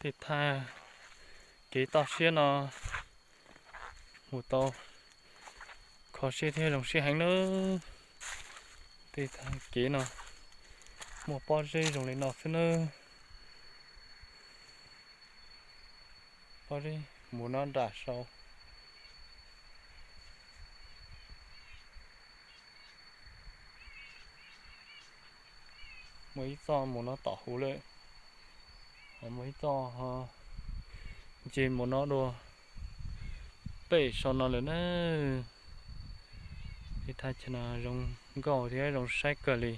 Tej thaj kev toj siab no mus tau kho siab thiab zoo siab heev nawb. Tej thaj kev no muaj pob zeb zoo li no xwb nawb. Pob zeb mus no nram sau. Muaj ib txoj mus no tom huv lawm, muaj ib txoj ho nce mus no dua pem sau no lawm na. Tej thaj chaw no zoo nkauj thiab zoo saib kawg li.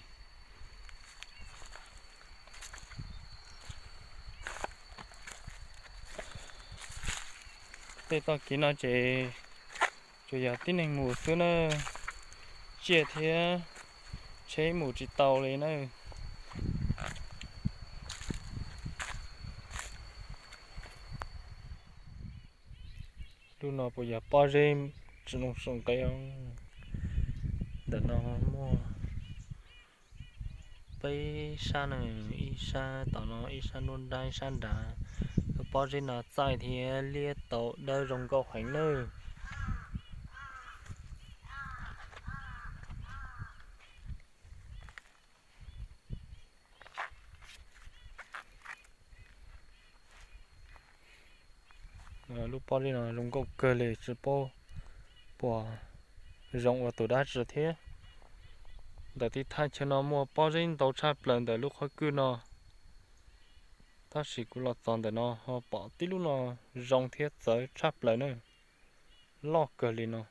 Tej toj kev no ces tsuas yog tib neeg mus xwb na, tsiaj thiab tsheb mus tsis tau li na. Lub no puas yog pob zeb tsis zoo saum nqe os. Ntawm no muaj peb sab na, ib sab tom no, ib sab nruab nrab, ib sab nrad. Lub pob zeb no txaij thiab liab tau dawb zoo nkauj heev nawb. Lub pob zeb no zoo nkauj kawg li, tsis paub puas zoo ua tus dab tsi thiab. Ntawm tej thaj chaw no muaj pob zeb ntau tshaj plaws ntawm lub qhov kwj no, tab sis kuv los txog ntawm no ho pom tib lub no zoo thiab txawv tshaj plaws na, loj kawg li no.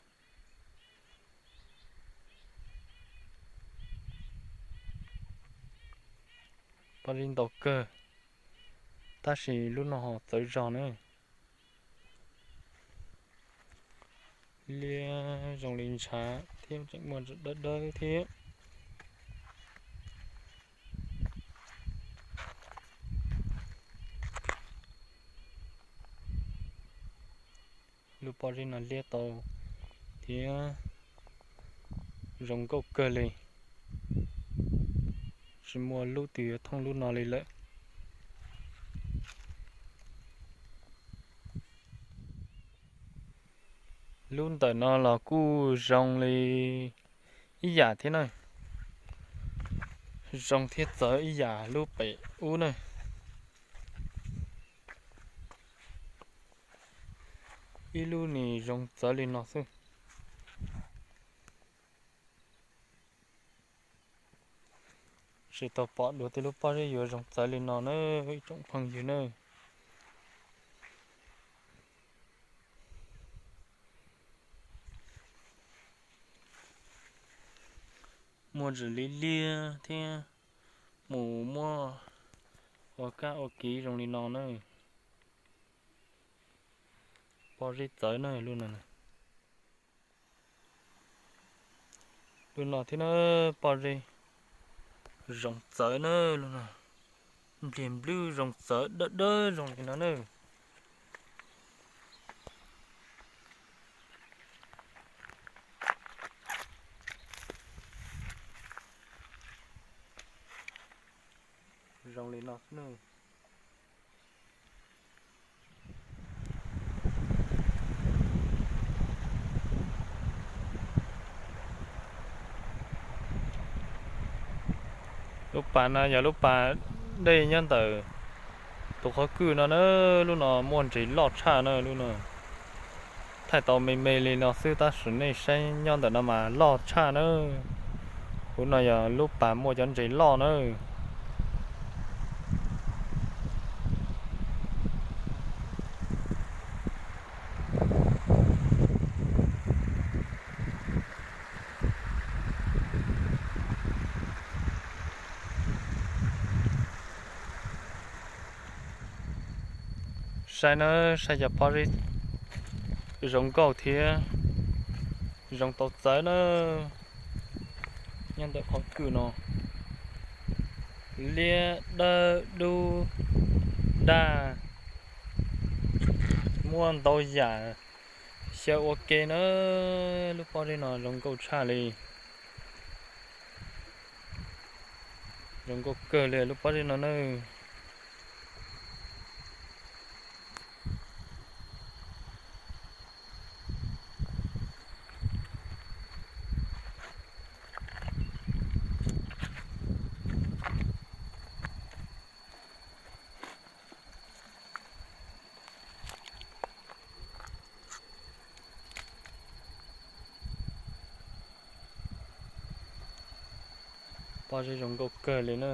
Pob zeb ntau kawg, tab sis lub no ho txawv zog na. Liab zoo li ntshav thiab tseem muaj dawb dawb thiab. Lub pob zeb no liab tau thiab zoo nkauj kawg li, tsis muaj lub twg yuav thooj lub no li lawm. Lub ntawm no los kuj zoo li ib yam thiab na, zoo thiab txawv ib yam lub pem ub na. Ib lub nim zoo txawv li no xwb. Tsis tau pom dua tej lub pob zeb yuav zoo txawv li no na, ib tsoom phooj ywg na. Muaj ntsis liab liab thiab mus muaj ua kab ua kiv zoo li no na. Pob zeb txawv na lub no. Lub no thiab na, pob zeb zoo txawv na lub no. Npliag nplwb zoo txawv dawb dawb zoo li no na. Zoo li no xwb na. Lub pas no yog lub pas dej nyob ntawm tus qhov kwj no na. Lub no muaj ntses loj tshaj na lub no. Thaij tau me me li no xwb tab sis nej saib nyob ntawm no mas loj tshaj na. Lub no yog lub pas muaj cov ntses loj na. Saib na, saib cov pob zeb zoo nkauj thiab zoo tau txawv na. Nyob ntawm qhov kwj no, liab dawb dub daj, muaj ntau yam xyaw ua ke na. Lub pob zeb no zoo nkauj tshaj li, zoo nkauj kawg li lub pob zeb no na. Pob zeb zoo nkauj kawg li na.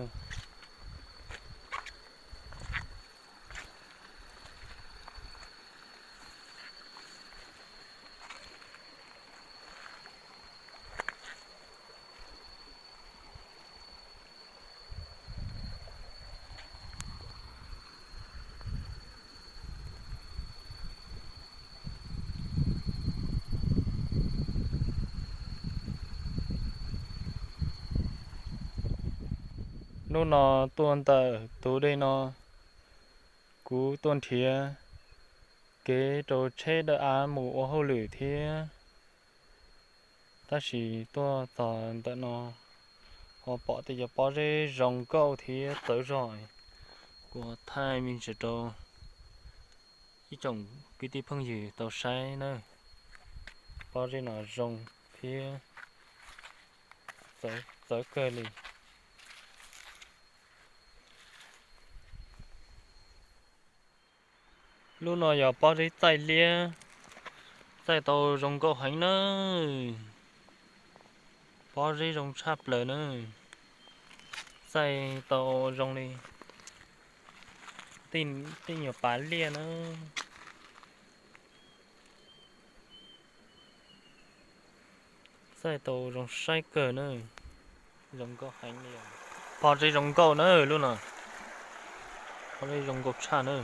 Hnub no tuaj ntawm tus dej no, kuv tuaj nrhiav kev rau tsheb dawb av mus ua hauj lwm thiab. Tab sis tuaj txog ntawm no ho pom tej cov pob zeb zoo nkauj thiab txawv zog, kuv thaij me ntsis rau ib tsoom kwv tij phooj ywg tau saib na. Pob zeb no zoo thiab txawv kawg li. Lub no yog pob zeb txaij liab, txaij tau zoo nkauj heev na. Pob zeb zoo tshaj plaws na. Txaij tau zoo li tej nyuag pas liaj na. Txaij tau zoo saib kawg na. Zoo nkauj heev li. Pob zeb zoo nkauj na lub no. Pob zeb zoo nkauj tshaj na.